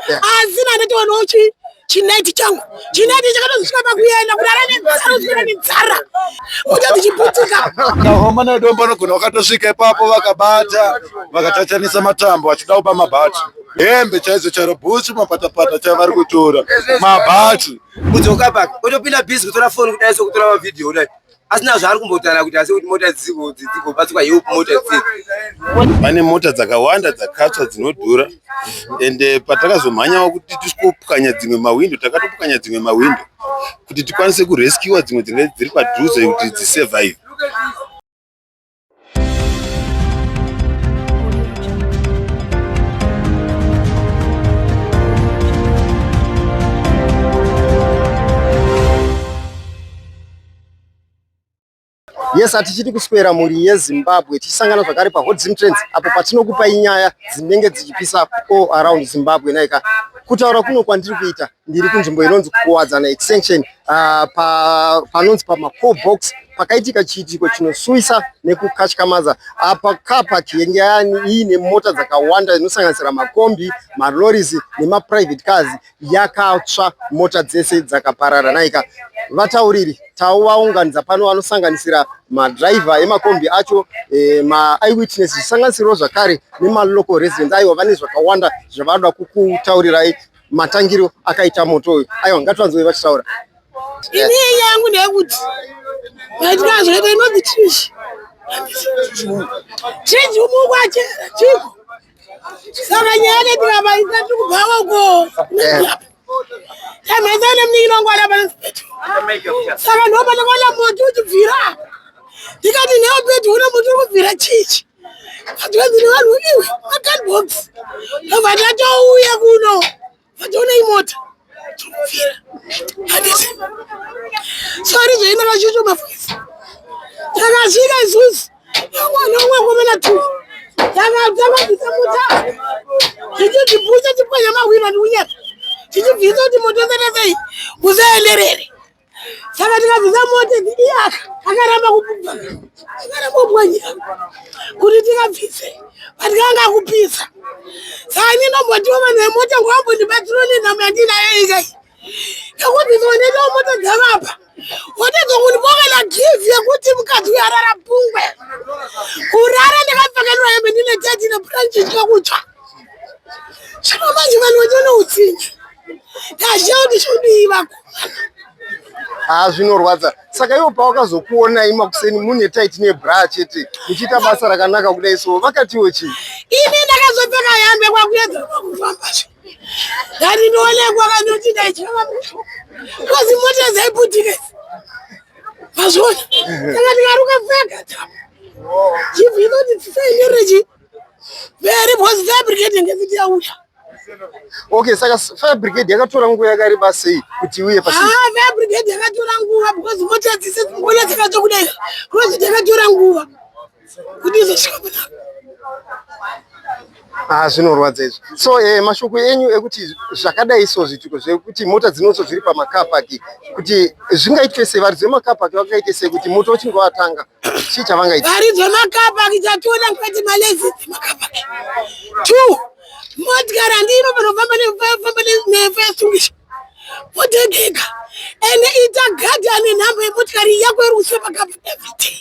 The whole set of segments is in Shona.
Asi nandatowonawo chi chinaiti changu chinaiti chakatozosvika pakuenda kurara nenzara uswera nenzara mota dzichiputika. Kahoma nedombo vanogona vakatosvika ipapo vakabata vakatachanisa matambo vachida kuba mabhati hembe chaidzo charo bhutsu mapatapata chaivo vari kutora mabhati. Kudzoka paka otopinda busy kutora foni kudai sokutora mavhidhiyo kudai asina zvaari kumbotaura kuti asi kuti mota dzigobatsirwa help mota dzii. Pane mota dzakawanda dzakatsva dzinodhura ende patakazomhanyawo kuti tisvikopwanya dzimwe mahwindo takatopwanya dzimwe mahwindo kuti tikwanise kureskiwa dzimwe dzinge dziri padhuze kuti dzisurvive. Yes, atichiti kuswera mhuri yeZimbabwe tichisangana zvakare paHot Zim Trends apo patinokupai nyaya dzinenge dzichipisa all around Zimbabwe naika. Kutaura kuno kwandiri kuita ndiri kunzvimbo inonzi Kuwadzana Extension uh, pa, panonzi pamaCall Box pakaitika chiitiko chinosuwisa nekukatyamadza apa car park yenge iine mota dzakawanda inosanganisira makombi, malorries nemaprivate cars yakatsva mota dzese dzakaparara naika vatauriri tauvaunganidza pano vanosanganisira madriver emakombi acho e, maeyewitness zvisanganisirawo zvakare nemalocal residents aiwa vane zvakawanda zvavanoda kukutaurirai matangiro akaita moto uyu aiwa ngativanzwe vachitaura Ini yangu ndeyekuti maitika zvoita inonzi trish trish umukwachera chiko saka nyaya yakaitika apa isati kubvawo ko tamhaisa nemunin'ina wangu ari apa nesipetro saka ndo pandakaona moto uchibvira apa ndikati newo petro une moto uri kubvira chichi atikanzi nevanhu iwe macardbox ndobva tatouya kuno Vationei mota tokubvira handiti sori zvaenda vachicho mafesi takasvika isusu yamwana umwe komena tu takabvisa mota tichidzibvunza tipwanya mahwiro ndikunyepa tichibvisa kuti moto sei usaenderere Saka tikabvisa mota iyaka akaramba kubva akaramba kupwanyira kuti tikabvise but kanga kupisa. Saka ini ndombotiwo vanhu vemota ngavambondibatsirawo nenhamo yandinayo ikai yekubvisa netawo mota dzavapa wotadza kundibokela give yekuti mukadzi uyo arara pungwe kurara ndakapfekenura hembe ndine teti nebranchi chikakutsva zvino manje vanhu vachiona utsinye ndazviya kuti chodii vakomana haa zvinorwadza saka ivo pawakazokuonai makuseni mune taiti nebra chete muchiita basa rakanaka kudai so vakatiwo chii ini ndakazopfeka hembe kwakuedza kwakufamba zve ndati ndionekwa kanoti ndaichava kozi mota dzaiputika idzi mazviona saka ndikaruka pfeka tapo chibvu inoti tisaenderechi Very because fire brigade yange isati yauya. Okay, saka fire brigade yakatora nguva yakareba sei kuti iuye pasi? Ah, fire brigade yakatora nguva because mota dzese dzingona dzakatsva kudai. Because yakatora nguva kuti izosvika panapa. Ah, zvinorwadza izvi. So eh, mashoko enyu ekuti zvakadai so zviitiko zvekuti mota dzinotsva dziri pamacar park kuti zvingaitwe sei varidzi vemacar park vangaite sei kuti moto uchinge watanga chii chavangaita varidzi vemakapaki chationa kwete malezi emakapaki two motikari handi inofanira kufamba nefesungisha motegeka ende ita gadhi ane nhamba yemotikari yako iri kusiya pakapa everyday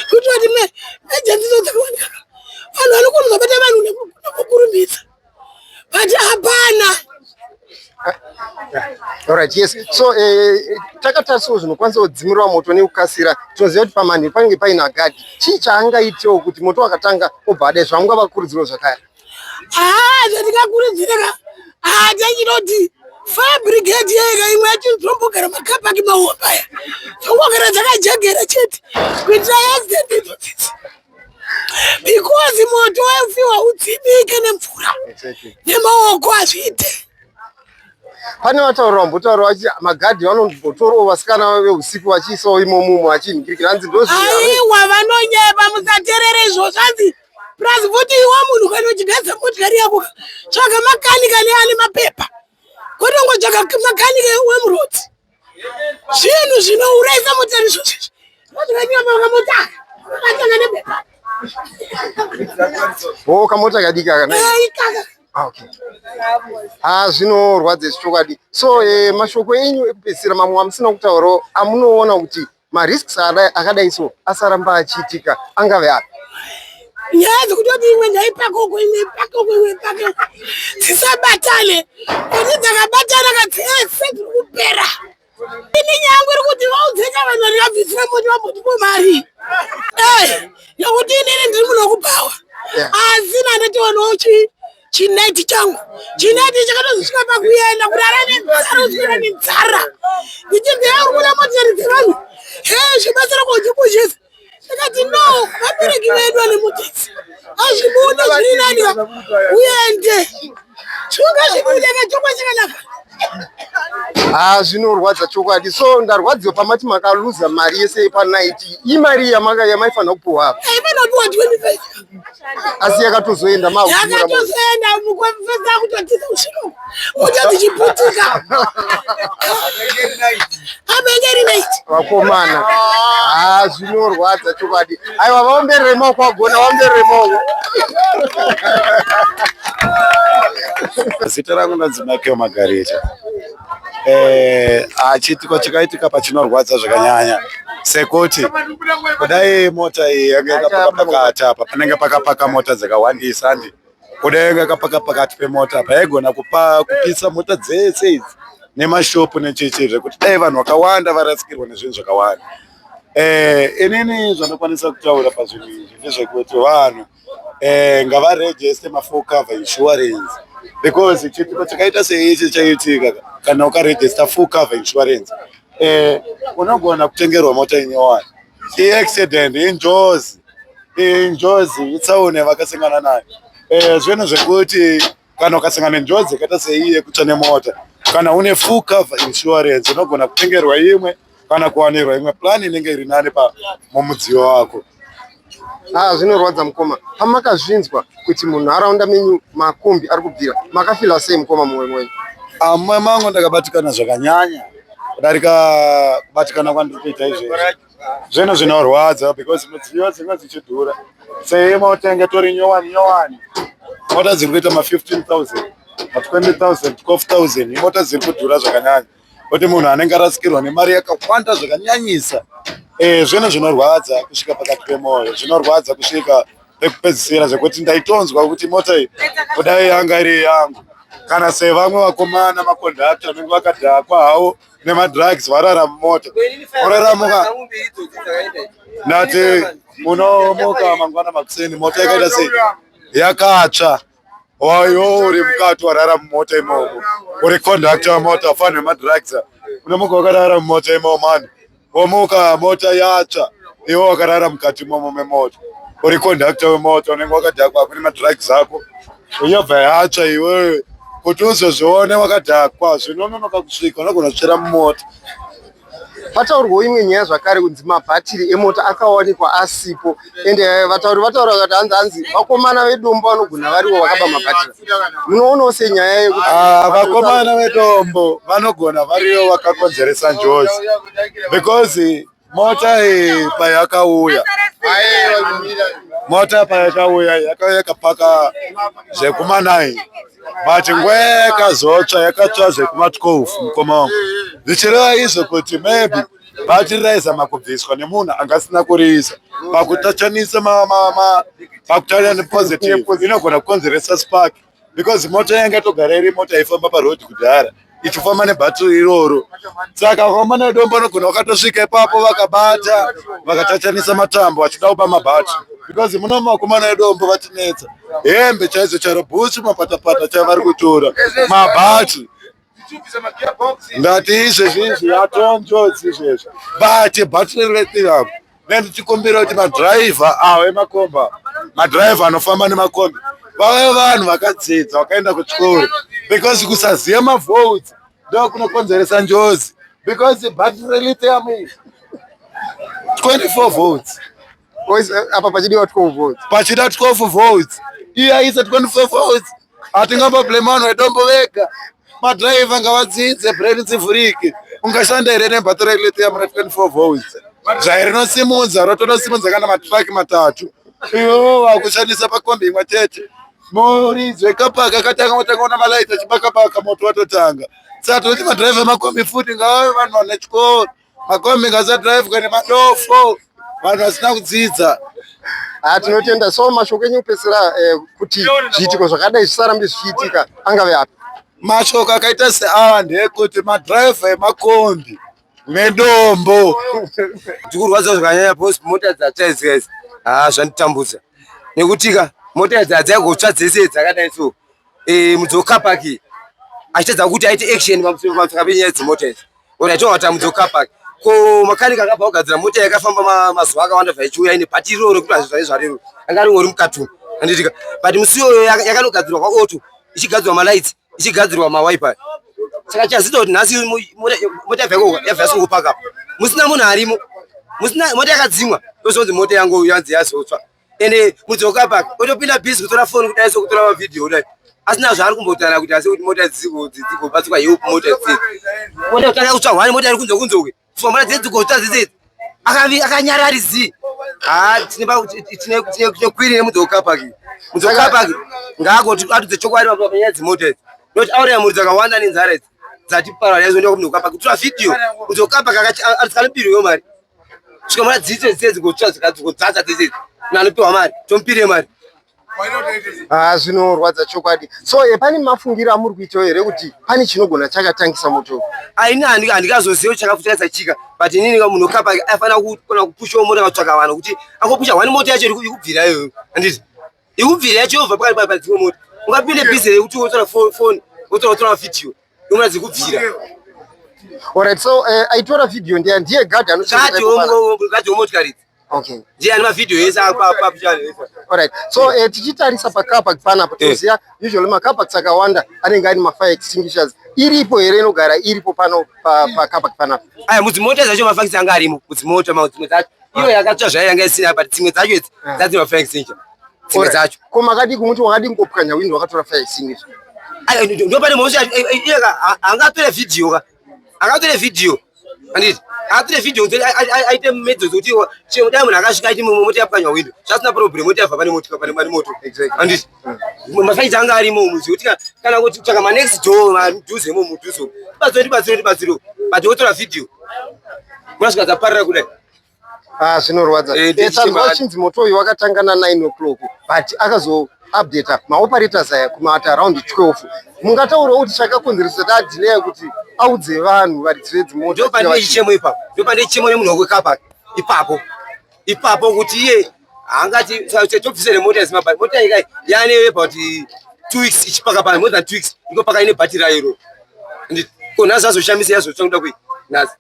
kuti vati ejensi dzo dzakawandaka vanhu vanokona kuzobata vanhu nekukurumidza but hapana Alright, yes. So eh, takatarisawo zvinokwanisa kudzimirwa moto nekukasira. Tinoziva kuti pamanheru panenge paina gadhi. Chii chaangaitewo kuti moto wakatanga obva adai zvamungavakurudzirawo zvakare? Ah, zvatingakurudzira ka ah, techinoti fire brigade yega imwe yacho dzombogara makapaki mahombe aya dzongogara dzakajegera chete kuitira accident idzodzidzi because moto waifiwa udzimike nemvura nemaoko hazviite pane vataura vambotaura vachi magadhi vanombotorawo vasikana veusiku vachiisawo imomumo vachinhikirikira hanzi ndozaiwa vanonyepa musaterere izvozvo hanzi plus futi iwe munhu kana uchigadza motikari yako tsvaga makanika neane mapepa kwete ungotsvaga makanika wemurodzi zvinhu zvinourayisa motari izvozvo izvi zvakamotaka vakatanga nebepa o oh, kamota kadiki aka ikaka. Ah, okay. Ah, zvinorwadza izvi chokwadi. So mashoko enyu ekupedzisira mamwe amusina kutaurawo amunoona kuti marisks akadai so asaramba achiitika angave api? Nyaya dzekutoti imwe ndaipaka uko, imwe ipaka uko, imwe ipaka uko, dzisabatane. Kuti dzakabatana ka, dzese dziri kupera. Ini nyangu iri kuti vaudzeka vanhu varikabvisira moti vambotipo mari. Nokuti inini ndiri munhu wekubhawa, asi nandatowonawo chinaiti changu, chinaiti chakatozosvika pakuenda kurara nenzara, kuswera nenzara, ndichinzi, "Uri kuda motikari dzevanhu, he, zvibatsira kuchipushisa." Ndikati, "No, vabereki vedu vane motisi, hazvibude, zviri nani uende." Zvinonga zvibude kachokwa chakanaka. Ah, zvinorwadza chokwadi. So ndarwadziwa pamati makaluza mari yese yepanaiti. Imari yamaifanira kupuhwa apa? Aifanira kupiwa 25. Asi yakatozoenda makunyora. Yakatozoenda mukwefesa kutotiza kusvika mota dzichiputika, abengeri naiti. Vakomana, ah, zvinorwadza chokwadi. Aiwa, vaomberere maoko, agona, vaomberere maoko. Zita rangu ndonzi Michael Magareta. Chiitiko chakaitika pachinorwadza zvakanyanya, sekuti kudai mota iyi yanga yakapaka pakati apa, panenge pakapaka mota dzakawandisa, andi kudai yanga yakapaka pakati pemota apa, yaigona kupisa mota dzese idzi nemashopu nechichi, zvekuti dai vanhu vakawanda varasikirwa nezvinhu zvakawanda. Inini zvandokwanisa kutaura pazvinhu izvi ndezvekuti vanhu ngavarejeste mafull cover insurance, because chiitiko chakaita seichi chaitika, kana ukarejesta full cover insurance, unogona kutengerwa mota inyowani. Iaccident, injozi, injozi, itsaona vakasangana nayo. Zvinhu zvekuti kana ukasangana nenjodzi yakaita seiyi yekutsva nemota, kana une full cover insurance, unogona kutengerwa imwe kana kuwanirwa imwe plan inenge iri nani mumudziyo wako. Ah, zvinorwadza mukoma. Pamakazvinzwa kuti munharaunda menyu makombi ari kubvira, makafila sei mukoma mumwe mwenyu? Mumwe mangu ndakabatikana zvakanyanya kudarika kubatikana kwandiri kuita izvezvi. Zvinhu zvinorwadza because midziyo dzinge dzichidhura. Seimota inge tori nyowani nyowani, mota dziri kuita ma15 000, ma20 000, 12 000. Imota dziri kudhura zvakanyanya kuti munhu anenge arasikirwa nemari yakawanda zvakanyanyisa. Zvinhu zvinorwadza kusvika pakati pemwoyo, zvinorwadza kusvika pekupedzisira, zvekuti ndaitonzwa kuti mota iyi kudai yanga iri yangu, kana sevamwe vakomana makondakta vanenge vakadhakwa havo nemadrugs, varara mumota, uraramuka, ndati unomuka mangwana makuseni mota yakaita sei? Yakatsva. Wayo uri mukati, warara mumota imomo, uri kondakta wemota, fana nemadrugs, unomuka wakarara mumota imomo mani, womuka mota yatsva, iwe wakarara mukati imomo memota, uri kondakta wemota, unenge wakadhakwa kune madrugs ako, yobva yatsva. Iwewe kuti uzozvione wakadhakwa, zvinononoka kusvika, unogona kutsvira mumota. Pataurwawo imwe nyaya zvakare kunzi mabhatiri emota akawanikwa asipo, ende vatauri vataura vakati hanzi vakomana vedombo vanogona varivo vakaba mabhatiri. Munoonawo senyaya yekuti Ah, vakomana vedombo vanogona variyo vakakonzeresa njodzi, because mota iyi payakauya, mota payakauya yakauya yakapaka zvekuma9, but nguva yakazotsva yakatsva zvekuma12, mukoma wangu. Zvichireva izvo kuti maybe bhatiri raizama kubviswa nemunhu angasina kuriisa pakutachanisa, pakutanya nepositive inogona kukonzeresa spark, because mota yanga togara iri mota yaifamba parodi kudhara, ichifamba nebhatiri iroro. Saka vakomana vedombo vanogona vakatosvika ipapo, vakabata, vakatachanisa matambo vachida kuba mabhatiri, because muno vakomana vedombo vatinetsa. Hembe chaidzo, charo bhutsu, mapatapata chaivo vari kutora mabhatiri. Ndati izvezvi izvi yatonjodzi izvezvi, but bhatiri rethium. Nendichikumbira kuti madhiraivha awo emakomba, madhiraivha anofamba nemakombi, vave vanhu vakadzidza, vakaenda kuchikoro, because kusaziva mavolts ndo kunokonzeresa njodzi, because bhatiri relithium iri 24 volts. Apa pachidiwa 12 volts. Pachida 12 volts, iye aisa 24 volts. Hatingamboblame vanhu vedombo vega. Madhiraivha ngavadzidze, brain dzivhurike. Ungashanda here nebhatiri relithium re24 volts? Zvai rinosimudza, rotonosimudza kana matraki matatu, iwewo wakushandisa pakombi imwe chete. Muridzi wekapaka akatanga kutanga ona malaiti achibakabaka moto watotanga. Saka tinoti madhiraivha emakombi futi ngavave vanhu vane chikoro. Makombi ngasadhiraivhwe nemadofo, vanhu vasina kudzidza. Ah, tinotenda. So mashoko enyu kupedzisira kuti zviitiko zvakadai zvisarambe zvichiitika angave api? Mashoko akaita seawa ndeyekuti madhiraivha emakombi nedombo. Ndikurwadziwa zvakanyanya because mota dzatsva idzi guys, haa zvanditambudza nekuti ka mota idzi hadzaigotsva dzese dzakadai so mudzoka park achitadza kuti aite action pamusoro penyaya dzemota idzi. Alright, towana mudzoka park ko makanika akabva kugadzira mota yakafamba mazuva akawanda zvaichiuya ine bhati iroro rekuti hazvizvai zvarero anga ringori mukatuni handitika, but musi iyoyo yakanogadzirwa kwaauto, ichigadzirwa malights, ichigadzirwa mawaipa. Saka chazita kuti nhasi mota yabva ikoko yabva yasingopaka apa musina munhu arimo, musina mota yakadzimwa, tozonzi mota yangu yanzi yazotsva. Ende mudzoka park otopinda busy kutora foni kudai so kutora mavhidhiyo kudai, asina zvaari kumbotaura kuti asi kuti mota dzigobatsirwa help mota idzi. Mota kutanga kutsva hwani, mota iri kunze kunze uke kufa mota dzidzi dzigotsva dzidzi akanyarari zi. Haa, tine kwiri nemudzoka park. Mudzoka park ngaagoti atudze chokwadi panyaya dzemota idzi, nekuti auraya mhuri dzakawanda nenzara idzi dzatiparara. Yazoenda kumudzoka park kutora vhidhiyo, mudzoka park akanopirwewo mari svika mota dzitse dzitse dzigotsva dzigodzadza dzese, anopiwa mari, tomupire mari. Ah, zvinorwadza chokwadi. So pane mafungiro amuri kuitawo here kuti pane chinogona chakatangisa moto? Aini handikazoziva chakafutiraisa chika, but inini munhu kapa aifanira kukona kupushawo mota, katsvaka vanhu kuti angopusha one mota yacho ikubvira iyoyo, handiti ikubvira yacho yobva pakati pa dzimwe mota. Ungapinde busy rekuti wotora foni, wotora vhidhiyo yomona dzikubvira? Alright, so aitora video ndiye ndiye guard anochengeta ipo pana? Gadhi wemotikari idzi. Ndiye ane mavhidhiyo ese apapucha. Alright. So tichitarisa pacar park panapa, toziva usually macar parks akawanda anenge ane mafire extinguishers. Iripo here inogara iripo pano pacar park panapa? Aya mudzimota dzacho mafakisi anga arimo mudzimota, dzimwe dzacho. Iyo yakatsva zvayo yanga isina, but dzimwe dzacho idzi dzadzine mafire extinguisher dzimwe dzacho. Ko makadii kumuti wakadii kungopwanya window wakatora fire extinguisher? Aya, ndo pane mhosva iye angatore vhidhiyo ka, akatore vhidhiyo, handiti akatore vhidhiyo kuti aite medzo dzekuti chero dai munhu akasvika aiti mota yapwanywa window, zvasina problem, mota yabva pane moto, pane moto, handiti mafaiti anga arimo umu zvekuti kana kuti tsvaka manext door madhuze imo mudhuze umu, tibatsire, tibatsire, tibatsire, but wotora vhidhiyo munasvika dzaparira kudai. Ah, zvinorwadza. Tanzwa chinzi moto uyu wakatanga na9 o'clock, but akazoupdata maoperators aya kumati around 12. Mungataurawo kuti chakakonzeresa kuti adelaya kuti audze vanhu varidzi vedzimota? Ndo pane chichemo ipapo, ndo pane chichemo nemunhu wekapa ipapo ipapo, kuti iye haangati tobvisa nemota yeZimbabwe. Mota ikai yaane about 2 weeks ichipaka pano, more than 2 weeks ikopaka ine bhatiri rayo iro. Ko nhasi azoshamisa yazotsva kuda kui nhasi?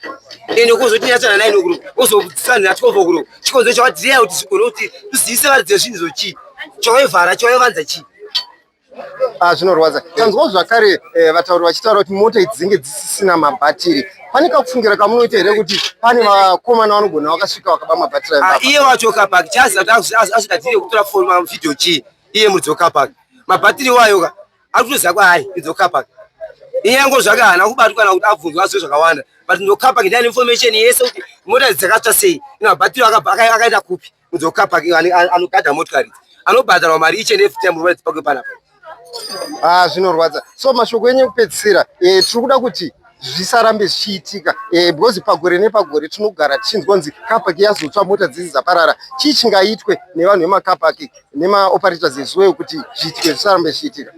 Ende kuzoti yatsva na9 o'clock, ozotsva na 12 o'clock, chikonzero chawadireya kuti zvigone kuti tuzivise varidzi vezvinhu zvochii chawaivhara, chawaivanza chii? Ah, zvinorwadza. Tanzwawo zvakare vatauri vachitaura kuti mota idzi dzinge dzisisina mabhatiri. Pane kakufungira kamunoita here kuti pane vakomana vanogona vakasvika vakaba mabhatiri ayo? Ah, iye wacho kapark chaziva kuti asvikadhire kutora foni mavhidhiyo chii, iye muridzi wekapark mabhatiri wayo ka ari kutoziva kwaari muridzi wekapark. Iye yango zvake haana kubatwa kana kuti abvunzwa azive zvakawanda, but muridzi wekapark ndiane information yese kuti mota idzi dzakatsva sei, ino mabhatiri akaenda kupi. Muridzi wekapark anogadha motikari idzi anobhadharwa mari each and every time mota dzipakwe panapa. Ah, zvinorwadza. So mashoko enyu ekupedzisira, tiri kuda kuti zvisarambe zvichiitika, because pagore nepagore tinogara tichinzwa kunzi car park yazotsva, mota dzisi dzaparara. Chii chingaitwe nevanhu vemacar park nemaoperators as well kuti zviitike zvisarambe zvichiitika?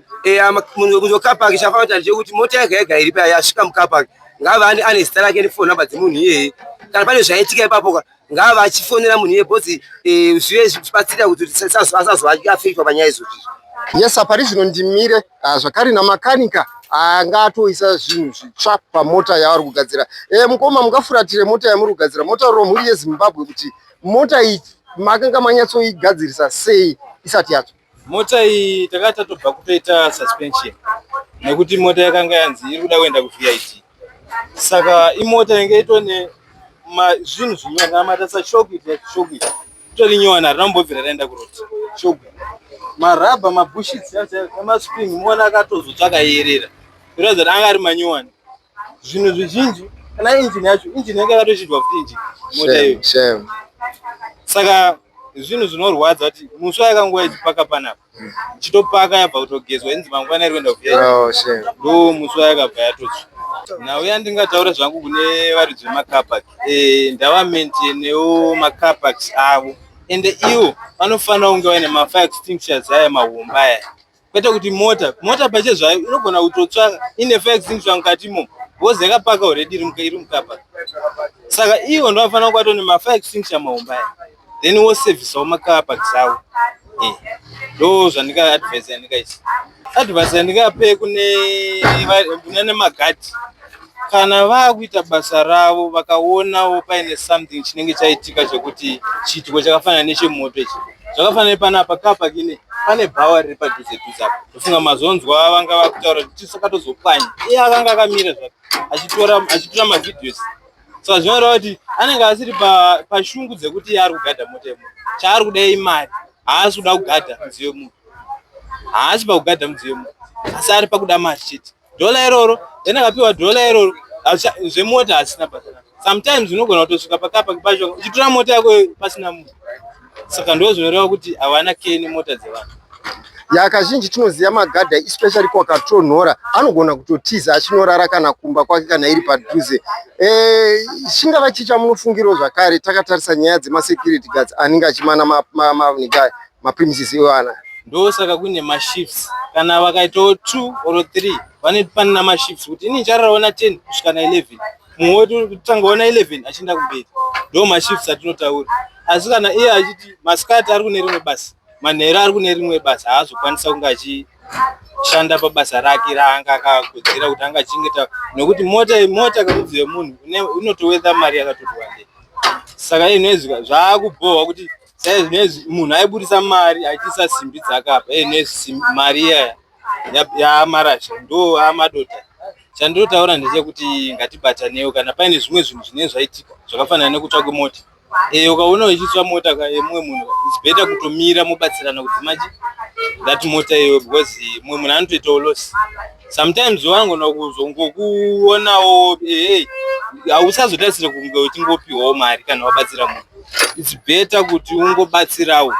Munhu wecar park chafanira kuita ndechekuti mota yega yega iri paya yasvika mucar park ngava ane zita rake nefone number dzemunhu iyeye. Kana pane zvaitika ipapo ka, ngava achifonera munhu iye, because zvive zvichibatsira kuti asazoafektwa panyaya izvozvi. Yes, pari zvino ndimire zvakare namakanika anga atoisa zvinhu zvitsva pamota yavari kugadzira. Mukoma, mungafuratire mota yamuri kugadzira, motauriro mhuri yeZimbabwe kuti mota iyi makanga manyatsoigadzirisa sei isati yatsva? Mota iyi takati tatobva kutoita suspension nekuti mota yakanga yanzi iri kuda kuenda kuVID. Saka imota yange itone zvinhu zvinyowani. Kana matarisa shock, shock itori nyowani, harina kumbobvira raenda kuroad. Shock, marabha, mabushits emaspring, muona akatozotsvaka yerera, kuratidza kuti anga ari manyowani. Zvinhu zvizhinji, kana engine yacho, engine yanga yakatochinjwa futi engine mota iyoyo. Shame. Saka Zvinhu zvinorwadza kuti musi wayakanguva ichipaka panapa chitopaka yabva kutogezwa inzi mangwana iri kuenda kuVID. Oh, shame. Ndo musi wayakabva yatotsva. Nhau yandingataura zvangu kune varidzi vemacar park, ndavamaintenewo macar parks avo, ende ivo vanofanira kunge vaine mafire extinguishers aya mahombe aya, kwete kuti mota pache zvayo inogona kutotsva ine fire extinguisher mukati imomo because yakapaka already iri mucar park. Saka ivo ndovanofanira kuva ne mafire extinguisher mahombe aya, then wosevisawo macar parks avo. Ndo zvandinga advice yandingaisa, advice yandingape kune nemagadhi, kana vakuita basa ravo vakaonawo paine something chinenge chaitika chekuti chiitiko chakafanana nechemoto ichi, zvakafanana nepanapa car park ine pane bhawa riri padhuze dhuze apa. Ndofunga mazonzwa vanga vakutaura kuti tisakatozopwanya, iye akanga akamira zvake achitora mavideos. Saka zvinoreva kuti anenge asiri pashungu dzekuti iye ari kugadha mota yemunhu. Chaari kuda imari, haasi kuda kugadha mudziyo wemunhu, haasi pakugadha mudziyo wemunhu, asi ari pakuda mari chete, dhola iroro. Then akapiwa dhola iroro, zvemota hasina basa. Sometimes unogona kutosvika pacar park pacho uchitora mota yako pasina munhu. Saka ndo zvinoreva kuti havana care nemota dzevanhu. Ya, kazhinji tinoziva magadha, especially kwakatonhora, anogona kutotiza achinorara kana kumba kwake kana iri padhuze. Chingava chii chamunofungirawo zvakare takatarisa nyaya dzemasecurity guards anenge achimana mapremises iwana? Ndosaka kune mashifts. Kana vakaitawo 2 or 3, vane panina mashifts kuti ini ndichararawo na10 kusvika na11, mumwe wetangawo na11 achienda kumberi. Ndo mashifts atinotaura. Asi kana iye achiti masikati ari kune rimwe basa, manheru ari kune rimwe basa, haazokwanisa kunge achishanda pabasa rake raanga akakodzera kuti anga achengeta, nekuti mota kamudzi yemunhu inotowetha mari yakatoti wandei. Saka inezvi zvaakubhohwa kuti saizvinezvi munhu aibudisa mari achiisa simbi dzakapa, inezvi mari iyaya yamarasha, ndo amadota. Chandinotaura ndechekuti ngatibatanewo kana paine zvimwe zvinhu zvinenge zvaitika zvakafanana nekutsva kwemota. Ukaona uchitsva mota yemumwe munhu, it's better kutomira mubatsirana kudzima chi that mota iyoyo, because mumwe munhu anotoitawo loss. Sometimes vanogona kuzongokuonawo, hausazotarisire kunge uchingopiwawo mari kana wabatsira munhu. It's better kuti ungobatsirawo,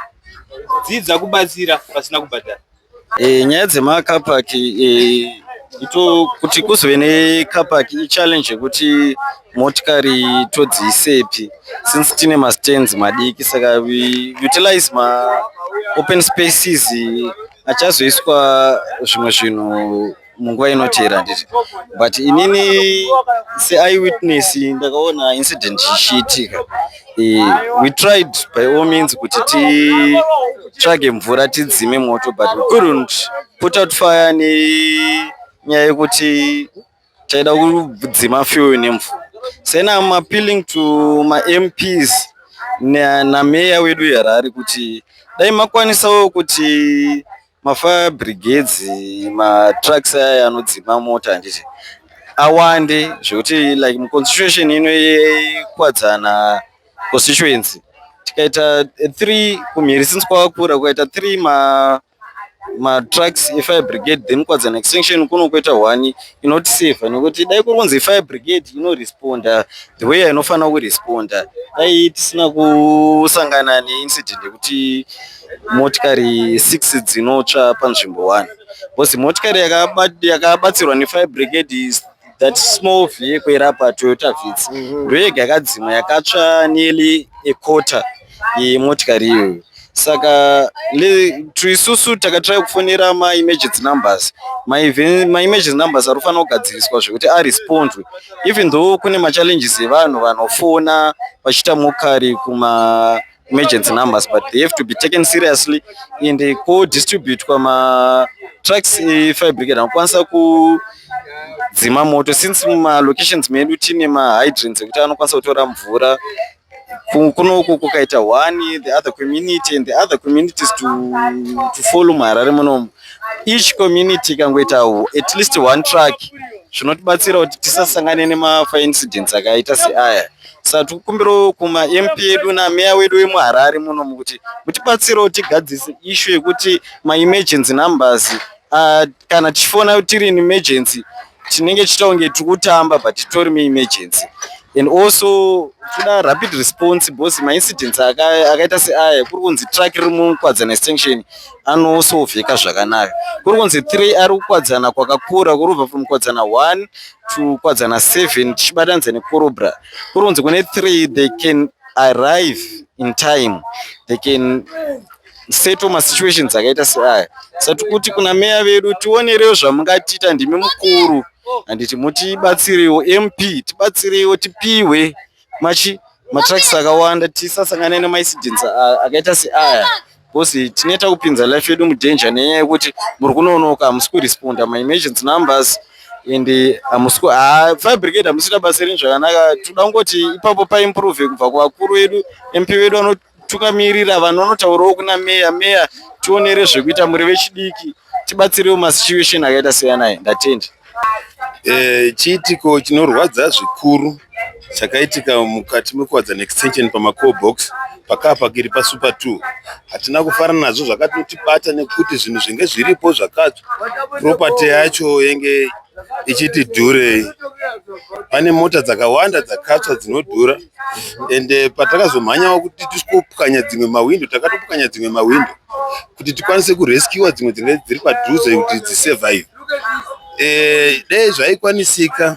dzidza kubatsira pasina kubhadhara. Nyaya dzemacar park, ito kuti kuzove necar park ichallenge yekuti motikari todziisepi since tine mastands madiki. Saka we utilize maopen spaces achazoiswa zvimwe zvinhu munguva inoteera, handiti? But inini seeyewitness ndakaona incident ichiitika. We tried by all means kuti titsvage mvura tidzime moto, but we couldn't put out fire nenyaya yekuti taida kudzima fuel nemvura. Then I'm appealing to maMPs nameya wedu yeHarare kuti dai makwanisawo kuti mafire brigades, matrucks aya anodzima mota, handiti, awande zvekuti like muconstitution ino yeKwadzana constituency tikaita three, kumhiri since kwakakura kukaita three matrucks efire brigade, then Kwadzana Extension kuno kuita one, inotisevha. Nekuti dai kuri kunzi fire brigade inoresponda the way yainofanira kuresponda, dai tisina kusangana neincident yekuti motikari six dzinotsva panzvimbo one, because motikari yakabatsirwa nefire brigade is that small vehicle iri apa, Toyota Vitz. Ndo yega yakadzimwa yakatsva nearly a quarter yemotikari iyoyo. Saka isusu takatry kufonera maemergency numbers. Maemergency numbers ari kufanira kugadziriswa zvekuti arespondwe, even though kune machallenges evanhu vanofona vachiita mockery kuma emergency numbers, but they have to be taken seriously and kodistributwa matrucks efire brigade anokwanisa kudzima moto, since mumalocations medu tine mahydrants ekuti anokwanisa kutora mvura. Kunoku kukaita one, the other community and the other communities to follow. MuHarare munomu each community ikangoita at least one truck, zvinotibatsira kuti tisasangane nemafire incidents akaita seaya. Saka tikukumbirawo kumaMP edu nameya wedu wemuHarare munomu kuti mutibatsirewo tigadzise issue yekuti maemergency numbers, kana tichifona tiri in emergency, tinenge tichita kunge tiri kutamba, but titori muemergency. And also toda rapid response because maincidents akaita seaya, kuri kunzi truck riri muKwadzana Extension anosolveka zvakanaka. Kuri kunzi 3 ari kuKwadzana kwakakura, kuri kubva from Kwadzana 1 to Kwadzana 7 tichibatanidza neKorobra. Kuri kunzi kune 3, they can arrive in time, they can settle masituations akaita seaya. Sati kuti kuna meya vedu, tionerewo zvamungatiita, ndimi mukuru, handiti? Mutibatsirewo, MP, tibatsirewo tipiwe machi matrucks akawanda, tisasangane nemaincidents akaita seaya, because tinoita kupinza life yedu mudanger nenyaya yekuti muri kunonoka, hamusi kuresponda maemergency numbers and hamusi, fire brigade hamusi kuita basa renyu zvakanaka. Toda kungoti ipapo paimprove kubva kuvakuru vedu, MP vedu vanotungamirira vanhu, vanotaurawo kuna meya. Meya, tionere zvekuita, muri vechidiki, tibatsirewo masituation akaita seanaya. Ndatenda. Chiitiko chinorwadza zvikuru chakaitika mukati mekuWadzana Extension pamacall box pacar park iri paSuper 2. Hatina kufara nazvo, zvakatotibata nekuti zvinhu zvinge zviripo zvakatsva, property yacho yenge ichiti dhurei. Pane mota dzakawanda dzakatsva dzinodhura, ende patakazomhanyawo kuti tisvikopwanya dzimwe mawindo, takatopwanya dzimwe mawindo kuti tikwanise kurescuwa dzimwe dzinge dziri padhuze kuti dzisurvive. Dei zvaikwanisika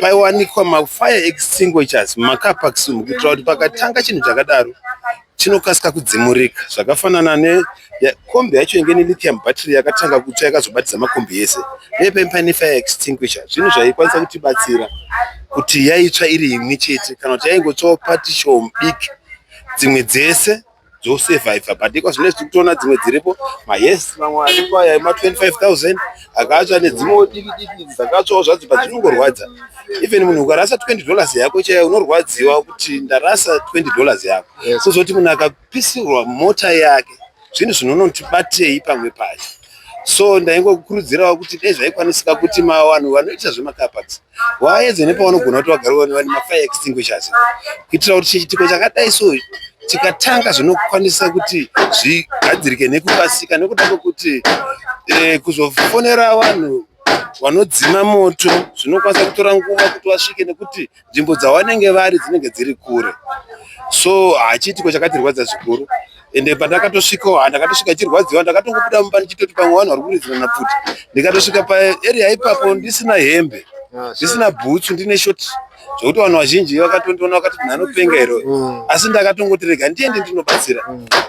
paiwanikwa mafire extinguishers mumacar parks umu, kuitira kuti pakatanga chinhu chakadaro chinokasika kudzimurika. Zvakafanana nekombi yacho inge nelithium battery yakatanga kutsva, yakazobatidza makombi ese. Dei paine paine fire extinguisher, zvinhu zvaikwanisa kutibatsira kuti yaitsva iri imwe chete, kana kuti yaingotsvawo part diki, dzimwe dzese dzosurviva. But iko zvino tiri kutoona dzimwe dziripo mayes, mamwe aripo aya ema25 000 akatsva, nedzimwewo diki diki dzakatsvawo zvadzo. But zvinongorwadza, even munhu ukarasa $20 yako chaiyo unorwadziwa kuti ndarasa $20 yako. Kuzoti munhu akapisirwa mota yake, zvinhu zvinonotibatei pamwe pacho. So ndaingokurudzirawo kuti dai zvaikwanisika kuti vanhu vanoita zvemacar parks vaedze nepavanogona kuti vagare vane mafire extinguishers, kuitira kuti chiitiko chakadai so chikatanga zvinokwanisa kuti zvigadzirike nekukasika, nekuda kwekuti kuzofonera vanhu vanodzima moto zvinokwanisa kutora nguva kuti vasvike, nekuti nzvimbo dzavanenge vari dzinenge dziri kure. So hachiitiko chakatirwadza zvikuru, ende pandakatosvikawo ndakatosvika chirwadziwa. Ndakatongobuda mumba ndichitoti pamwe vanhu vari kuridzirana pfuti. Ndikatosvika paarea ipapo ndisina hembe, ndisina bhutsu, ndine short, zvokuti vanhu vazhinji vakatondiona vakati munhu anopenga here. Asi ndakatongoti rega ndiende ndinobatsira.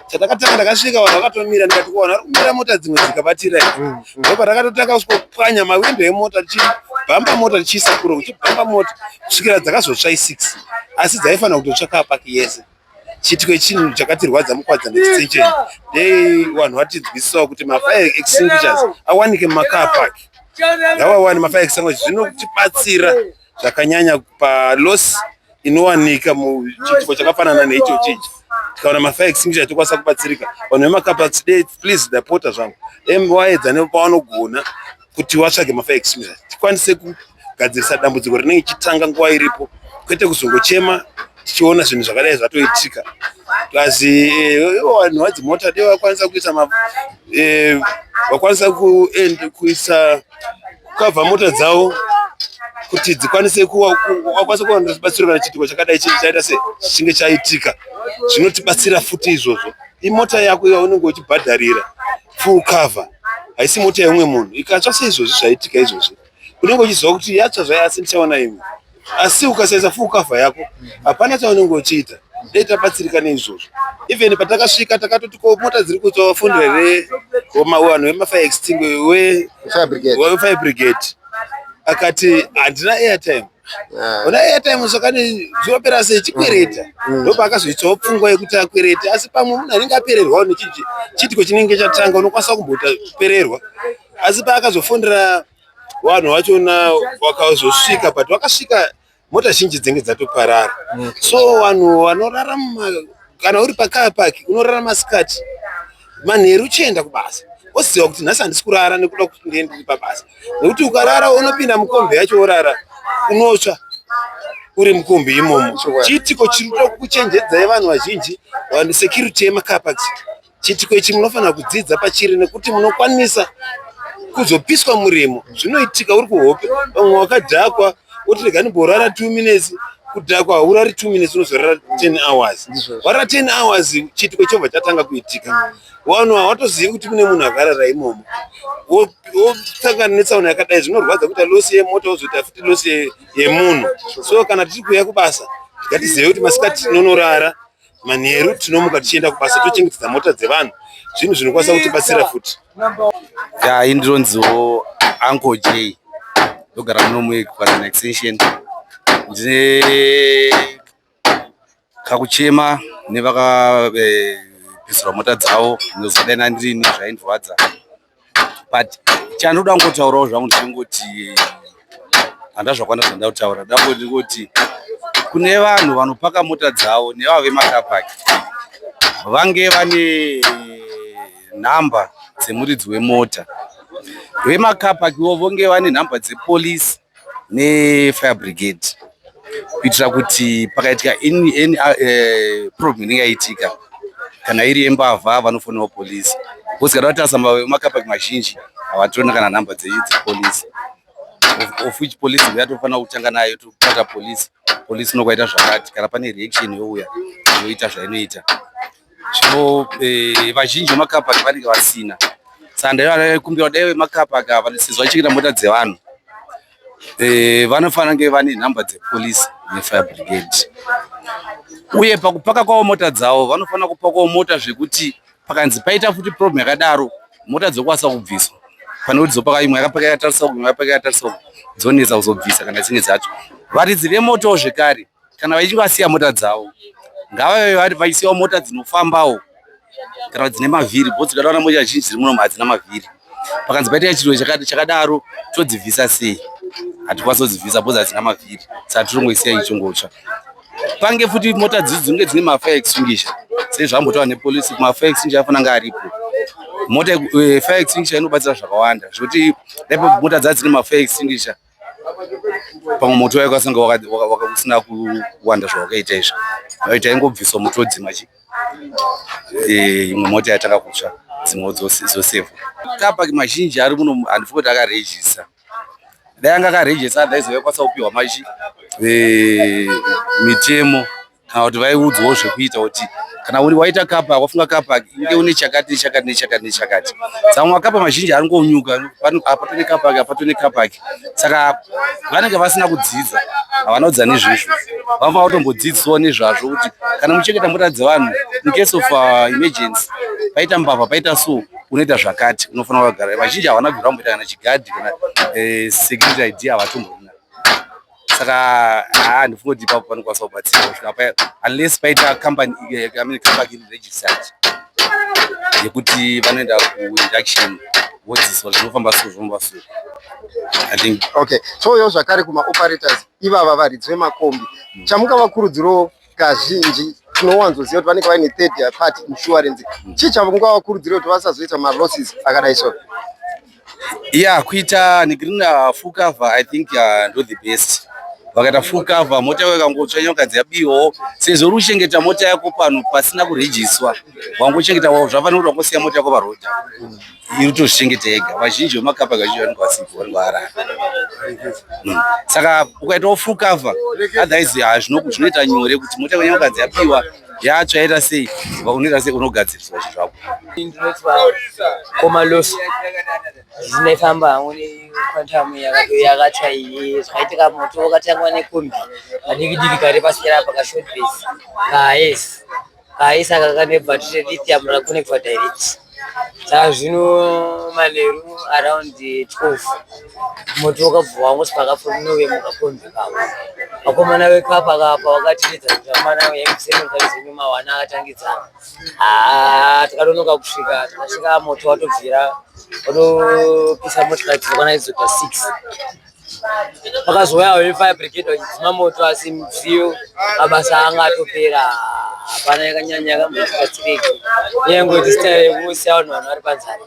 Chandakatanga, ndakasvika vanhu vakatomira, ndikati vanhu vari kumira, mota dzimwe dzikabatira here. Ndopandakatotanga kusvikopwanya mawindo emota, tichibhamba mota, tichiisa kure, kuchibhamba mota kusvikira dzakazotsva i6, asi dzaifanira kutotsva car park yese. Chiitiko chinhu chakatirwadza muKwadzana Extension. Dei vanhu vatinzwisisawo kuti mafire extinguishers awanike mumacar park, ngavawane mafire extinguishers, zvinotibatsira zvakanyanya paloss inowanika muchiitiko chakafanana neicho chichi. Tikaona mafire extinguisher tokwanisa kubatsirika. Vanhu vemacar parks, dei, please, ndapota zvangu, waedza nepavanogona kuti vatsvage mafire extinguishers, tikwanise kugadzirisa dambudziko rinenge ichitanga nguva iripo, kwete kuzongochema tichiona zvinhu zvakadai zvatoitika. Plus ivo vanhu vadzimota dei vakwanisa kuisa, vakwanisa kuisa kukavha mota dzavo kuti dzikwanise vakwanise kuwana rubatsiro kana chiitiko chakadai chaita se chichinge chaitika. Zvinotibatsira futi izvozvo. Imota yako yaunenge uchibhadharira full cover, haisi mota yeumwe munhu. Ikatsva seizvozvi zvaitika izvozvi, unenge uchiziva kuti yatsva zvayo, asi ndichaona imwe. Asi ukasaisa full cover yako, hapana chaunenge uchiita. Dei tabatsirika neizvozvo. Even patakasvika takatoti ko mota dziri kutsva, vafundira here vanhu vemafire extinguisher, wefire brigade? Akati handina airtime. Ona airtime, zvakane zvinopera sei, chikwereta. Ndopaakazoitsawo pfungwa yekuti akwerete, asi pamwe munhu anenge apererwawo nechichi chiitiko chinenge chatanga, unokwanisa kumbota kupererwa. Asi paakazofundira vanhu vachona vakazosvika, but vakasvika mota zhinji dzinge dzatoparara. So vanhu vanorarama, kana uri pacar park unorara masikati, manheru uchienda kubasa, woziva kuti nhasi handisi kurara nekuda kuti ndiye ndiri pabasa, nekuti ukarara unopinda mukombi yacho worara, unotsva uri mukombi imomo. Chiitiko chiri kuchenjedzai vanhu vazhinji, vanhu, security yemacar parks, chiitiko ichi munofanira kudzidza pachiri, nekuti munokwanisa kuzopiswa murimo. Zvinoitika uri kuhope, vamwe wakadhakwa. Oti rega ndimborara 2 minutes. Kudhakwa haurari 2 minutes, unozorara 10 hours. Warara 10 hours, chiitiko chobva chatanga kuitika. Vanhu hawatozivi kuti kune munhu akarara imomo. Wosangana netsaona yakadai, zvinorwadza kuita loss yemota, wozoita futi loss yemunhu. So kana tiri kuuya kubasa, ngatizive kuti masikati tinonorara, manheru tinomuka tichienda kubasa, tochengetedza mota dzevanhu. Zvinhu zvinokwanisa kutibatsira futi. Ya, indinonziwo Uncle J, ndogara muno muEkwarana Extension. Ndine kakuchema nevakapisirwa mota dzavo ndozodai ndirini, zvaindirwadza, but chandoda kungotaurawo zvangu ndechingoti handa zvakawanda zvandida kutaura. Ndangoti kune vanhu vanopaka mota dzavo nevava vemacar park, vange vane nhamba dzemuridzi wemota. Vemacar park ivo vonge vane nhamba dzepolisi nefire brigade, kuitira kuti pakaitika any problem inenge yaitika, kana iri yembavha, vanofonerawo polisi, because kana vatarisa macar park mazhinji havatorina kana nhamba dzepolisi, of which polisi yatofanira kutanga nayo. Tobata polisi, polisi inokwaita zvakati, kana pane reaction youya yoita zvainoita. Zvino vazhinji vemacar park vanenge vasina, saka ndaikumbira dai vemacar park ava, sezvo vachichengeta mota dzevanhu, vanofanira kunge vane nhamba dzepolisi nefire brigade. Uye pakupaka kwavo mota dzavo, vanofanira kupakawo mota zvekuti pakanzi paita futi problem yakadaro, mota dzokwanisa kubviswa, pane kuti dzopaka imwe yakapaka yakatarisa uku, imwe yakapaka yakatarisa uku, dzonetsa kuzobvisa kana dzinge dzacho. Varidzi vemotawo zvekare, kana vachinge vasiya mota dzavo, ngavave vaisiyawo mota dzinofambawo kana dzine mavhiri, because tikadaona mota zhinji dziri munomu hadzina mavhiri. Pakanzi paita chiro chakadaro, todzibvisa sei? Hatikwanisi kudzibvisa because hadzina mavhiri, saka tirongoisiya ichongotsva. Pange futi mota dzidzi dzinenge dzine mafire extinguisher, sezvambotaura nepolisi, mafire extinguisher afanira kunge aripo. Mota fire extinguisher inobatsira zvakawanda, zvekuti dai mota dzaa dzine mafire extinguisher, pamwe moto waikasanga usina kuwanda zvawakaita izvi. Taingobviswa moto wodzima chi imwe mota yatanga kutsva, dzimwewo dzosevha. Car park mazhinji ari muno handifungi kuti akarejista. Dai anga akarejista, otherwise vaikwanisa kupiwa machi mitemo kana kuti vaiudzwawo zvekuita, kuti kana uri waita car park, wafunga car park, inge une chakati nechakati nechakati nechakati. Saka macar park mazhinji ari ngonyuka, apa tone car park, apa tone car park, saka vanenge vasina kudzidza, havana kudzidza nezvezvo. Vanofanira kutombodzidziswawo nezvazvo kuti kana muchengeta mota dzevanhu, in case of emergency, paita mbavha, paita so, unoita zvakati, unofanira kugara. Vazhinji havana kubvira vamboita kana chigadhi kana security ID havatomborina. Saka haa, ndifunga kuti ipapo panokwanisa kubatsira kusvika paya, unless paita company, I mean, car park iri registered, yekuti vanoenda kuinduction vodzidziswa zvinofamba so, zvinofamba so, I think. Okay, touyawo zvakare kumaoperators ivava, varidzi vemakombi. Chamungavakurudzirawo, kazhinji tinowanzoziva kuti vanenge vaine third party insurance, chii chamungavakurudzira kuti vasazoita malosses akadai so? Yeah, kuita negreen full cover, I think ndo the best. Vakaita full cover, mota yako ikangotsva, nyoka dzabiwawo, sezvo uri kuchengeta mota yako pano pasina kurejiswa, wangochengeta, zvafanira kuti wangosiya mota yako paroad, iri kutozvichengeta yega. Vazhinji vemacar park vazhinji vanenge vasipo, vanenge varara. Saka ukaitawo full cover, otherwise zvinoita nyore kuti mota yako nyoka dzabiwa, yatsva, yaita sei, unoita sei, unogadziriswa zvinhu zvako. Ndinoitwa Komalosi. Ndinofamba hangu neQuantum yakatsva iyi. Zvakaitika, moto wakatangwa nekombi kadiki diki kari pasera apa, kashort base kaHiace. KaHiace aka kane bhatiri relithium rakakonekwa direct. Saka zvino manheru around 12 moto wakabva wangosipaka from nowhere mukakombi kako. Vakomana vecar park apa vakatiridza kuti amana uyai zenyu mawana akatangidzana. Haa, takadonoka kusvika, takasvika moto watobvira, watopisa motikari dzakwana idzo pa6. Pakazouya vefire brigade vachidzima moto, asi mudziyo mabasa anga atopera, hapana yakanyanya yakambotibatsireki. Yangoti style yekusiya vanhu vari panzara.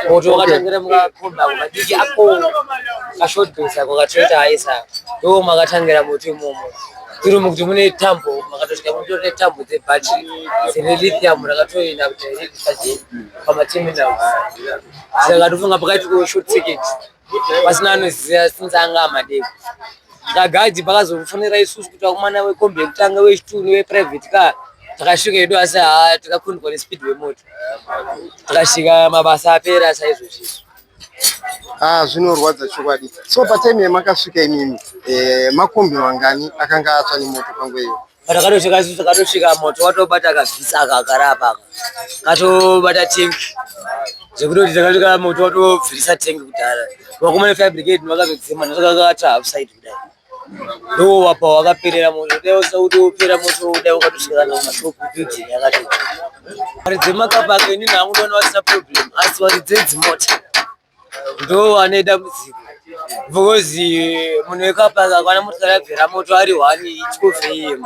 Moto wakatangira mukakombi ako kadiki ako, kashort base ako kaToyota Hiace, ndo makatangira moto imomo. Tiri mukuti mune tambo, makatosvika mutori tambo dzebhatiri dzine lithium rakatoenda direct pachi pamaterminals. Saka tofunga pakaitika short circuit. Pasina anoziva since anga amadeko. Tagadhi pakazofonera isusu kuti vakomana wekombi yekutanga wechitwo neweprivate car takasvika hedu asi haa takakundwa nespeed wemoto. Takasvika mabasa apera saizvozvi izvi. Ah, zvinorwadza chokwadi. So patime yamakasvika imimi eh, makombi mangani akanga atsva nemoto panguva iyo? Patakatosvika isusu takatosvika moto watobata kabvisa aka akarapa aka katobata tengi zvekutoti takasvika moto watobvirisa tengi kudhara. Vakomana fire brigade vakazodzima ndosaka upside kudai. Ndo wapa wakaperera moto dai usakutopera moto dai wakatosvika kana kumashop building yakati. Varidzi vemakapaka inini hangu ndoona vasina problem asi varidzi vedzimota ndo vane dambudziko because munhu wekapaka akwana motokari yabvira moto ari one 12 am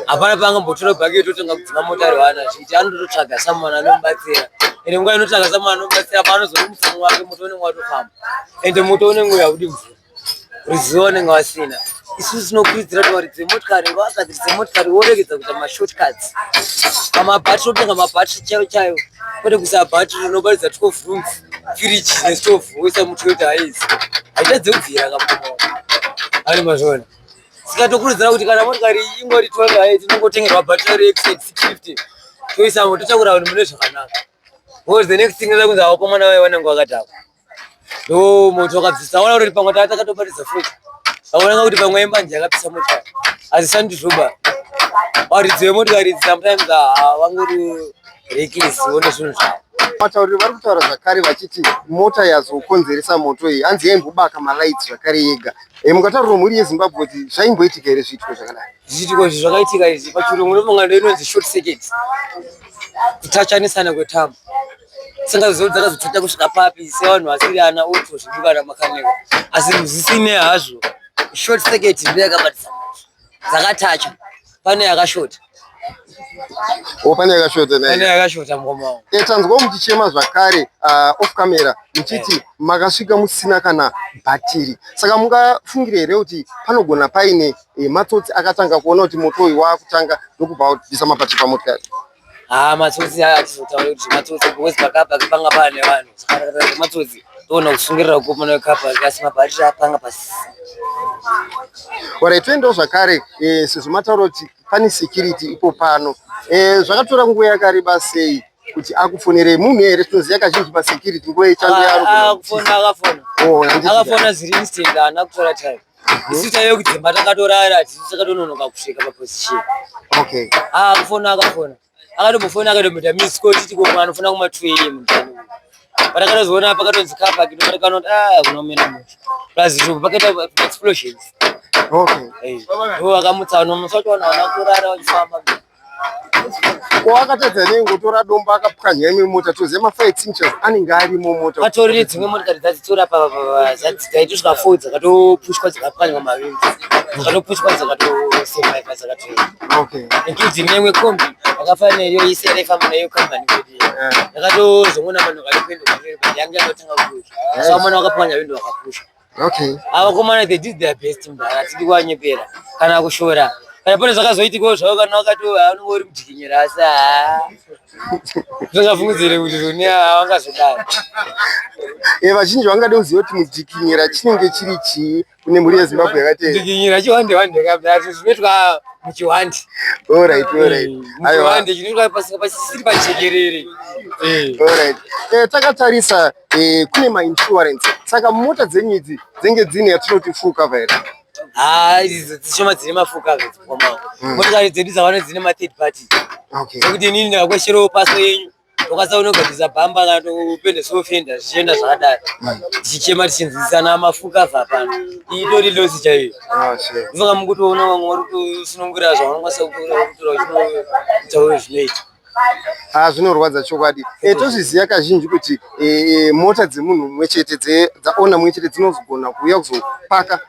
hapana paangambotora bhaketi otenga kudzima mota ari one azviiti anototsvaga someone anomubatsira ende nguva inotsvaga someone anomubatsira paanozomutsa mumwe wake moto unenge watofamba ende moto unenge haudi mvura ruzivo vanenge vasina. Isusu tinokurudzira kuti varidzi vemotikari ngavagadzirise motikari voregedza kuita mashortcuts pamabhatiri otenga mabhatiri chaiwo chaiwo kwete kuisa bhatiri rinobatidza 12 rooms firiji nestove woisa mutoyota haizi haitadze kubvira kamutomo ari mazviona saka tokurudzira kuti kana motikari ingori 12 hai tinongotengerwa bhatiri reexed 650 toisa totakura vanhu mune zvakanaka because the next thing kunzi vakomana vaye vanenge vakadhakwa ndo moto wakabvisa ona kuti pamwe tanga takatobatidza futi aonanga kuti pamwe imbanje yakapisa motikari asi sandizvoba varidzi vemotikari idzi sometimes havangori reckless vone zvinhu zvavo. Vatauriri vari kutaura zvakare vachiti mota yazokonzeresa moto iyi hanzi yaimbobaka malights zvakare yega. E, mungataurira mhuri yeZimbabwe kuti zvaimboitika here zviitiko zvakadai? Zviitiko izvi zvakaitika izvi pachirungu ndofunga ndoinonzi short circuit kutachanisana kwetambo. Singazivi kuti dzakazotota kusvika papi sevanhu vasiri ana auto zvedu kana makanika asi zvisinei hazvo short circuit ndiyo yakabatisa moto dzakatacha pane yakashota O pane yakashota naye. Pane yakashota mukoma wangu. E, tanzwa muchichema zvakare off camera muchiti makasvika musina kana bhatiri saka mungafungire here kuti panogona paine matsotsi akatanga kuona kuti moto uyu waakutanga ndokubva wabvisa mabhatiri pamotikari? Haa matsotsi aya atizotaure kuti matsotsi because pakapa panga paane vanhu saka takataura zvematsotsi toona kusungirira kukomana wekapa asi mabhatiri apanga pasisina. Alright, toendawo zvakare sezvo mataura kuti pane security ipo pano zvakatora nguva yakareba sei kuti akufonerei munhu here tinoziva kazhinji masecurity nguva yechando yaanogona akafona Oh, handiti. akafona zviri instant haana kutora time isu taive kudzimba takatorara tisu takatononoka kusvika paposition Okay. Akufona akafona akatombofona akatomboita miss call titi ko anofona kuma 2 am mutani patakatozoona pakatonzi car park ndopatakanoona kuti ah kunomira moto plus zvo pakaita explosions Okay. Ndo vakamutsa vanhu musi wacho vanhu havana kurara vachifamba. Ko akatadza nei kungotora dombo akapwanya imwe mota toziva mafire extinguishers anenge arimo mota. Patori nedzimwe motikari dzadzitora dzaitosvika 4 dzakatopushwa dzikapwanywa mavindi dzakatopushwa dzakatosurviva dzakatoenda. Okay. Including neimwe kombi yakafanana neiyo isere ifamba naiyo company kwedu iyi. Yakatozongoona vanhu vari kuenda kumberi but yanga yatotanga kupushwa. So vamwe vakapwanya windo vakapusha. Okay. Ava vakomana they did their best mudhara hatidi kuvanyepera kana kushora. Kana pane zvakazoitikawo zvavo kana vakati vanenge uri mudhikinyira asi haa. Zvingafungidzire kuti zvoni havangazodaro. Vazhinji vangade kuziva kuti mudhikinyira chinenge chiri chii kune mhuri yeZimbabwe yakati. Mudhikinyira chihwande hwande kabda zvinoitwa muchihwande. Alright, alright. Aiwa. Muchihwande chinoitwa pasisiri pajekerere. Alright. Takatarisa kune mainsurance saka mota dzenyu idzi dzinenge dzine yatinoti full cover here? Haa idzi dzishoma dzine mafull cover idzi mukoma wangu. Motikari dzedu dzavano dzine ma third party. Okay. Zvekuti inini ndikakwesherewo paso yenyu ndokwanisa kunogadzirisa bhamba kana kupendesawo fenda zvichienda zvakadaro. Tichichema tichinzwisisana mafull cover hapana. Iyi itori loss chaiyo. Ah, shit. Ndosaka mukutoona vamwe vari kutosunungura zvavanokwanisa kutora vachinoitawo zvinoita. Ah, zvinorwadza chokwadi. Tozviziva kazhinji kuti mota dzemunhu mumwe chete dzaona mumwe chete dzinozogona kuuya kuzopaka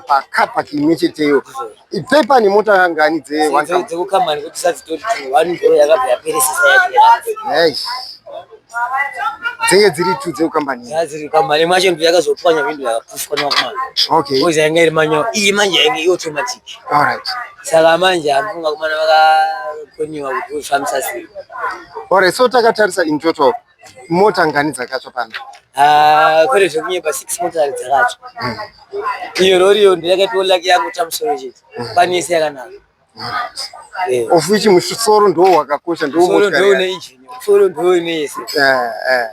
pacar park imwe cheteyo. Ibvei pane mota ngani dze one company? Dzekukambani kuti sadzitori two, one ndo yakabva yaperesesa yacho. Eish. Dzinge dziri two dzekukambani. Dziri kambani imwe yacho ndo yakazopwanya windo yakapushwa nevakomana. Okay. Because yanga iri manual, iyi manje yainge automatic. Alright. Saka manje handifunga kumana vakakoniwa kuti vofambisa sei. Alright, so takatarisa in total Mota ngani dzakatsva pano? Ah, kwete zvekunyepa, six motari dzakatsva. Iyo rori iyo ndiyakaitiwo laki yangu tamusoro chete. Pani yese yakanaka. Of which musoro ndo wakakosha, ndo Musoro ndo une engine, musoro ndo une yese.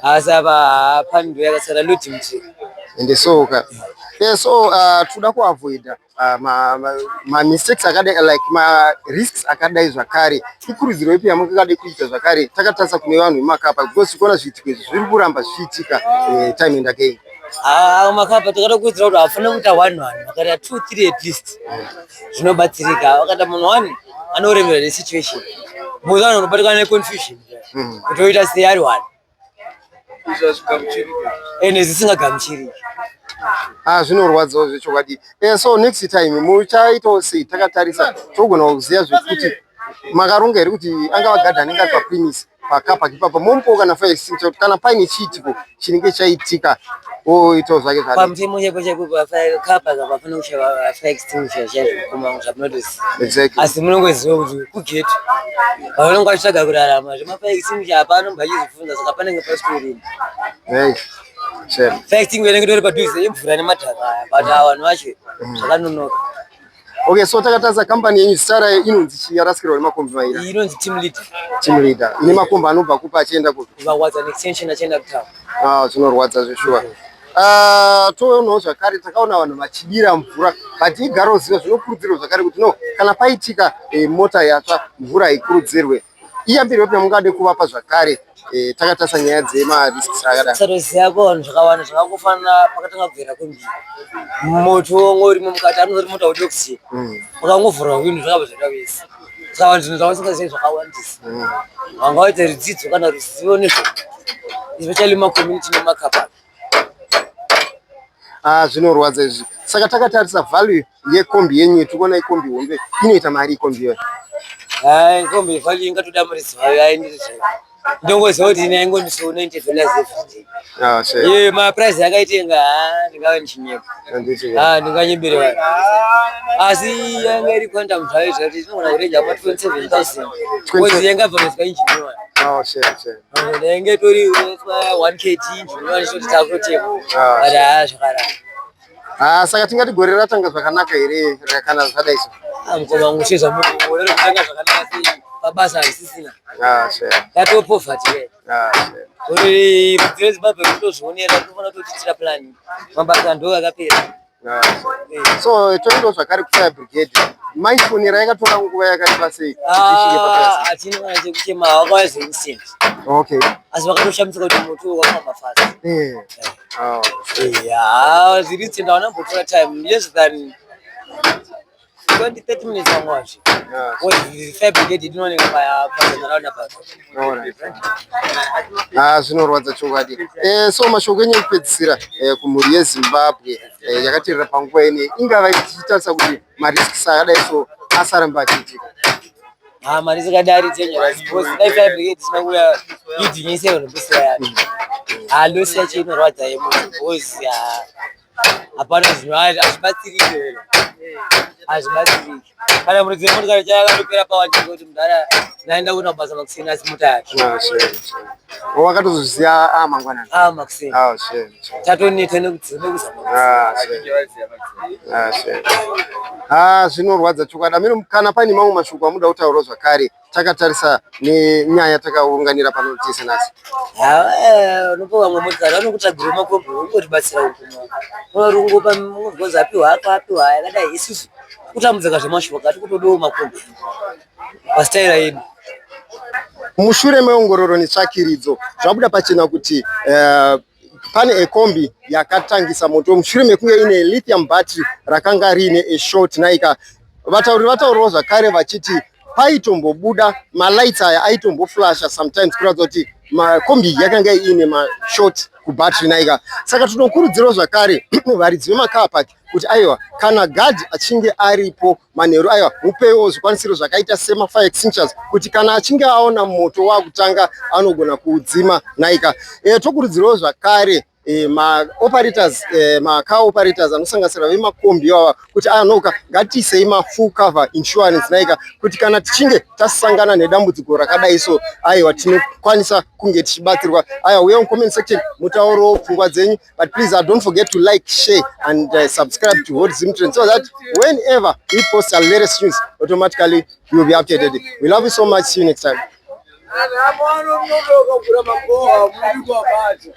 Asi apa pani ndo yakasara load mutiri. Ende so ka. Yeah, so toda kuavoida ma mistakes akadai, like ma-risks akadai zvakare. Ikurudziro ipi yamungade kuita zvakare takatarisa kune vanhu vemacar park, because tikuona zviitiko izvi zviri kuramba zvichiitika time and again? Ah, macar park takada kukurudzira kuti hafana kuita one one, vakaita two three at least zvinobatsirika. Vakaita munhu one anoremera nesituation, munhu anobatikana neconfusion kuti oita sei ari one ende zvisingagamuchiriki. Ah, zvinorwadzawo zvechokwadi. So next time muchaitawo sei? Takatarisa, togona kuziva zvekuti makaronga here kuti angava gadhi anenge ari papremise pacar park ipapa, momupawo kana fire extinguisher kuti kana paine chiitiko chinenge chaitika oitawo zvake zvaanenge? Pamutemo chaipo chaipo, pacar park hapafana kushaya fire extinguisher chaizvo kuma zvamunotoziva. Asi munongoziva kuti kughetto vanonge vachitsvaga kurarama, zvemafire extinguisher hapana munhu achizvibvunza, saka panenge pasitorini. Shame. Fire extinguisher inenge itori padhuze imvura nemadhaka aya, but ava vanhu vacho zvakanonoka. Okay, so takatarisa kambani yenyu, zita rayo inonzi chii yarasikirwa nemakombi maira? Iyi inonzi Team Leader. Team Leader ine makombi anobva kupa achienda kupi? KuWadzana Extension achienda kutown. Ah, zvinorwadza zveshuwa. Ah, toonawo zvakare, takaona vanhu vachidira mvura, but igaroziva zvinokurudzirwa zvakare kuti no, kana paitika mota yatsva, mvura haikurudzirwe. Iyambiro ipi yamungade kuvapa zvakare takatarisa nyaya dzemarisks akadai? Kusatoziva kwavanhu zvakawanda, zvakangofanana pakatanga kubvira kombi, moto wanga urimo mukati, anozoti mota haudi oxygen, ukangovhurwa window zvakabva zvaita wese. Saka vanhu zvinhu zvavasingazivi zvakawandisa, vanga vaita rudzidzo kana ruzivo nezvo, especially macommunity nemacar park. Ah, zvinorwadza izvi. Saka takatarisa value yekombi yenyu, tikuona ikombi hombe, inoita mari ikombi iyoyo? Hai, kombi value ingatoda muridzi wayo aendere zvayo. Ndongoziva kuti ine aingondiso $90 everyday. Ah, shame. Iye maprice akaitenga, ha, ndingave ndichinyepa. Handiti. Ha, ndinganyembere vanhu, asi yanga iri Quantum zvayo, zvati inogona kurenja ma 27,000 because yanga bva engine one. Oh, shame, shame. Yange itori 1 kg engine one, chitoti takutotemwa. But ha, zvakaramba. Ah, saka tingati gore ratanga zvakanaka here kana zvadai so? Mukoma wangu, chezvamuri kutanga zvakanaka sei pabasa harisisina? Ah, shame. Yatoo poverty ke. Ah, shame. Gore rudzi reZimbabwe rutozvionera, tofanira kutotitira plan, mabasa ndo akapera. Ah, shame. So toendawo zvakare kufire brigade. Maifonera, yakatora nguva yakareba sei kuti isvike pafire? Ah, hatina kana chekuchema, vakauya zveinstant. Asi vakatoshamisika kuti moto wakafamba fast. Oh. Yeah, zviri instant, hauna kumbotora time, less than 20 30 minutes vamwe vasvika. Fire brigade inooneka pazana roundabout. Alright. Ah, zvinorwadza chokwadi. So mashoko enyu ekupedzisira kumhuri yeZimbabwe yakateerera panguva ine, ingava ichitarisa kuti marisks akadai so asaramba achiitika? Ah, mari dzakadari dangerous because dai fire brigade isina kuuya idhinyise vanhu pesira yacho. Ah, loss yacho inorwadza yemunhu because ah, hapana zvinhu, hazvibatsiriki, hazvibatsiriki. Kana muridzi wemotokari chaya akatopera pawandika kuti mudhara ndaenda kuenda kubasa makuseni, asi mota yacho. Ah, shame, shame. Wakatozoziva mangwanani? Ah, makuseni. Ah, shame, shame. Tatoneta nekuzama. Ah, shame. Ah, shame. Ah, zvinorwadza chokwadi. Amene kana paine mamwe mashoko amuda kutaurawo zvakare takatarisa nenyaya takaunganira pano tese nhasi? Unopa vamwe motokari vanokutsvagira makombi, ungotibatsira ukuma unongopa mungozi apiwa ako apiwa yakadai, isusu kutambudzika zvemashuwa kati kutodawo makombi pasitaira yedu. Mushure meongororo netsvakiridzo, zvabuda pachena kuti pane ekombi yakatangisa moto mushure mekunge ine lithium battery rakanga riine eshort naika. Vatauri vataurawo zvakare vachiti paitombobuda malights aya aitomboflasha sometimes, kuratidza kuti makombi yakanga iine mashort kubattery naika. Saka tinokurudzirawo zvakare varidzi vemacar park kuti aiwa, kana gadhi achinge aripo manheru, aiwa, mupewo zvikwanisiro zvakaita semafire extinguishers kuti kana achinge aona moto wakutanga anogona kuudzima naika. Tokurudzirawo zvakare Maoperators, macar operators anosanganisira vemakombi ivava, kuti anoka ngatiisei mafull cover insurance naika, kuti kana tichinge tasangana nedambudziko rakadai so, aiwa, tinokwanisa kunge tichibatsirwa. Aiwa, uya mucomment section mutaurewo pfungwa dzenyu, but please don't forget to like, share and subscribe to Hot Zim Trend so that whenever we post our latest news, automatically you will be updated. We love you so much. See you next time. Vanhu vanononoka kuvhura magoha muri kuabata.